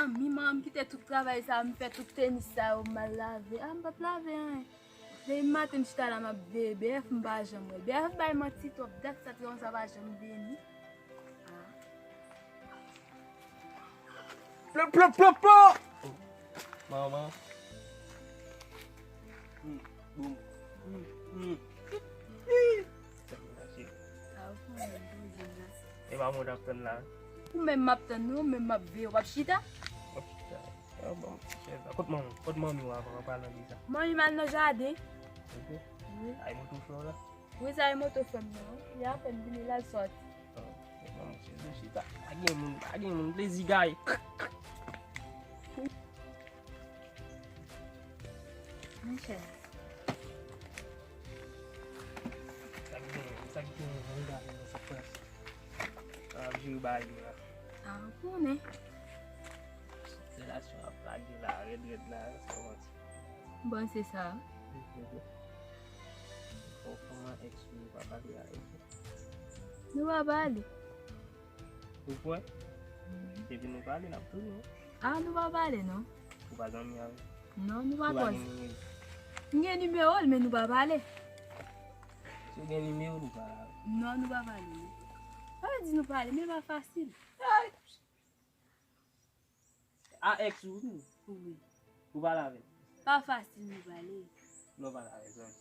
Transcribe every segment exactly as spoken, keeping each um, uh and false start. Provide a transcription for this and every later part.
Manmi, manman m kite tout travay sa, m fè tout tenis sa yo, m al lave. A, m p ap lave anyen. Depi maten m chita la, m ap veye B F, m pa janm wè l. B F bay manti twòp dat, sa te konsa pa janm vini. A. Plop, plop, plop, plop! Manman. Hmm, boum. Hmm, hmm. Sa m mache. A, ou konnen m toujou la. E pa mwen t ap tann la. Ou menm m ap tann ou, ou menm m ap veye, w ap chita? W ap chita. A, bon, chèz la. Kot manmi, kot manmi w avan, an palan de sa? Manmi m al nan jaden. Ok. Wi. Ay, moto fè w la? Wi, sa e moto fè m nan. Li apèn vini la, l sòti. Ah, manman, chèz la chita. Pa gen moun, pa gen moun, plezi gaye. Monchè. Sa k gen, sa k gen, moun gade nan sa près. Sa ap jere bagay la. A, ou konnen. Relasyon ap lage la, rèd, rèd la, sa manti. Bon, se sa. Mhm. Bon, kòman èks ou pa pale a èks ou? Nou pa pale. Ou kwè? Mhm. Depi nou pale, n ap tounen. A, nou pa pale, non. Ou pa zanmi avè l? Non, nou pa twò zanmi. Ou pa gen nimewo? M gen nimewo l, men nou pa pale. Si w gen nimewo l, ou pa... Non, nou pa pale, non. Sa vle di nou pale, men pa fasil. A èks ou tou? Wi. Ou pale avè l? Pa fasil nou pale. Non, pale avè l, zanmi.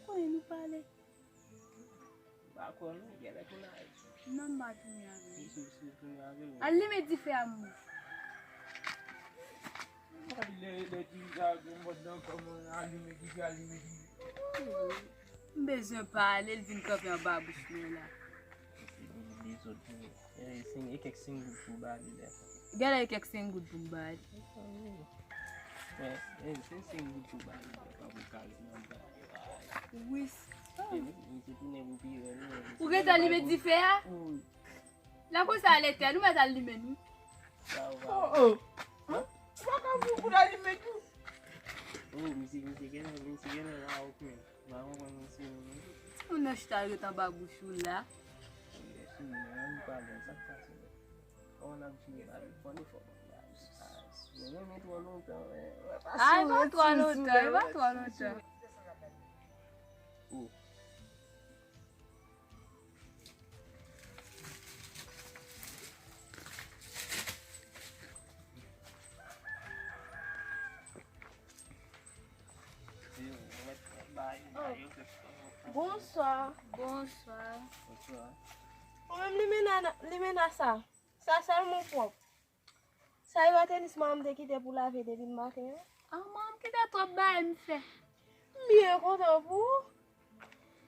Konnen nou pale. M pa kwè non, genlè tounen avè l. Non, m pa tounen avè l. Si, si, si, tounen avè l. Al limen dife a, moun. Lè, lè ti sa gen mòd nan kò mwen, al limen dife, al limen dife. M bezwen pale, l vin kanpe anba bouch mwen la. Li, li sot pou, e, seng, e kèk seng goud pou ba li lè sa. Genlè e kèk seng goud pou m ba li. E, e, se seng goud pou ba li lè sa, pou kare nan ba. Wi. E, wi, misye tounen pou pi rèd, wi. Ou gentan limen dife a? Wi. Lè konsa, al etèn, ou mèt al limen, wi. Sa va. Oh, oh. Hein? Ou pa ka pou, pou l alimen tou. Oh, misye, misye genlè, misye genlè la, ok. M pa konprann misye menm. Timoun nan chita ret anba bouch ou la. Wi, si, men, ann pale, sa k pase? Kòman n ap jwe la? Fò n fò. Men, men, men twò lontan, men. Ay, pa twò lontan, pa twò lontan. Oh. Bonswa. Bonswa. Ou menm limena, limena sa. Sa sèlman pwòp. Sa e pa tenis manman m te kite pou lave depi maten an? Ah, manman m kite twòp bagay m fè. M byen kontan pou ou.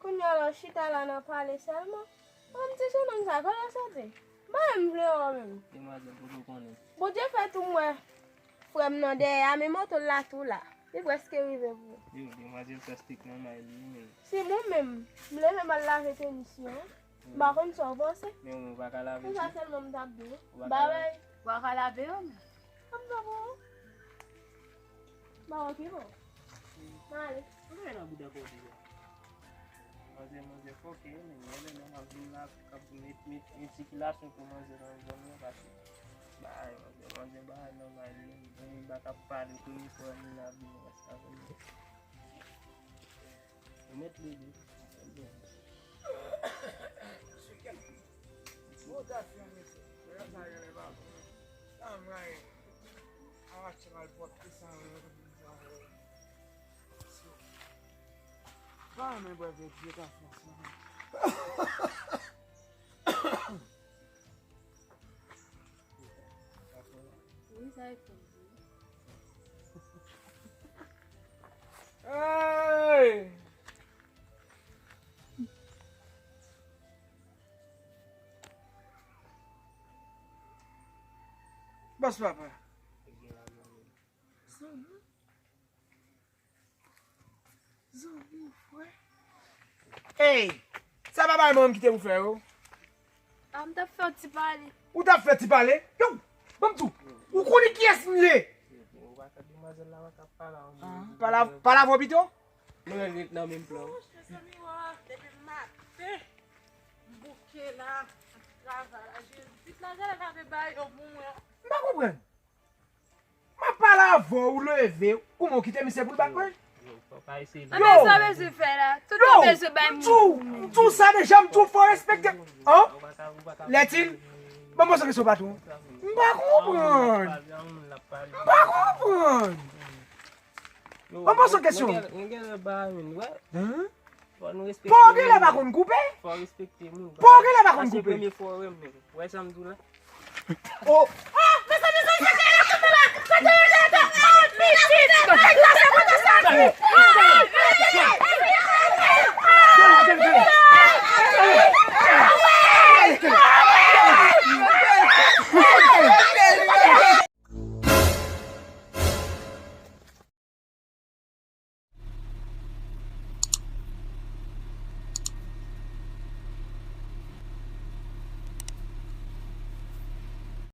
Kounye a la, w chita la nan pale sèlman. Manman m ti jennonm sa, kote w soti? M pa menm vle wè w menm. Demwazèl, kote w konnen? Bondye fè tou m wè frè m nan dèyè a, men moto l la tou la. Li prèske rive pou ou. Yo, demwazèl sa strik nan may li, men. Si mwen menm, m leve m al lave tenis yo. M pa konn sa w panse. Men ou pa ka lave tou. Konsa sèlman m t ap di w. Ou pa ka lave. Ou pa ka lave yo, men. An m t ap ou. M pa okipe w. M ale. Ou gen nan bouda kote la. Manzè, manzè fòkè, men lè nan m ap vin la, k ap met, met, met sikilasyon pou manzè nan zòn nan, paske bagay, manzè, manzè bagay nan may li, men li pa ka pale, premye fwa li la vin wè sa, men. Ou mèt leve. Bon, dat yon mesye. Lè sa genlè pa bon. Sa m rayi. Arache mal pòt ki sa. Pa renmen bwè vye dye ka fè sa. Wi, sa e fò. Hey! Bòs papa. Zanmi. Zanmi, frè. Ey, sa pa bay manman m kite pou fè yo? A, m t ap fè yon ti pale. Ou t ap fè ti pale? Yo, ban m tou. Ou konnen kiyès m ye? Ou pa ka demwazèl la pa ka pale. Ah, pale, pale avè w pito. Nou menm ret nan menm plan. Monchè, zanmi, wa, depi maten, m bouke la, travay la, Jezi. Pit la, jere lave bay yo pou mwen. M pa konprann. M ap pale avè w, ou leve, ou kouman w kite misye pou l bat mwen? Anben sa bezwen fè la. Tout yo bezwen bay moun. M di w sa deja, m di w fò respekte. An? Lètil, ban m poze yon kesyon, patwon. M pa konprann. M pa konprann. Ban m poze yon kesyon. Hein? Pa w genlè pa konn koupe? Pa w genlè pa konn koupe? Wè sa m di w la? Oh!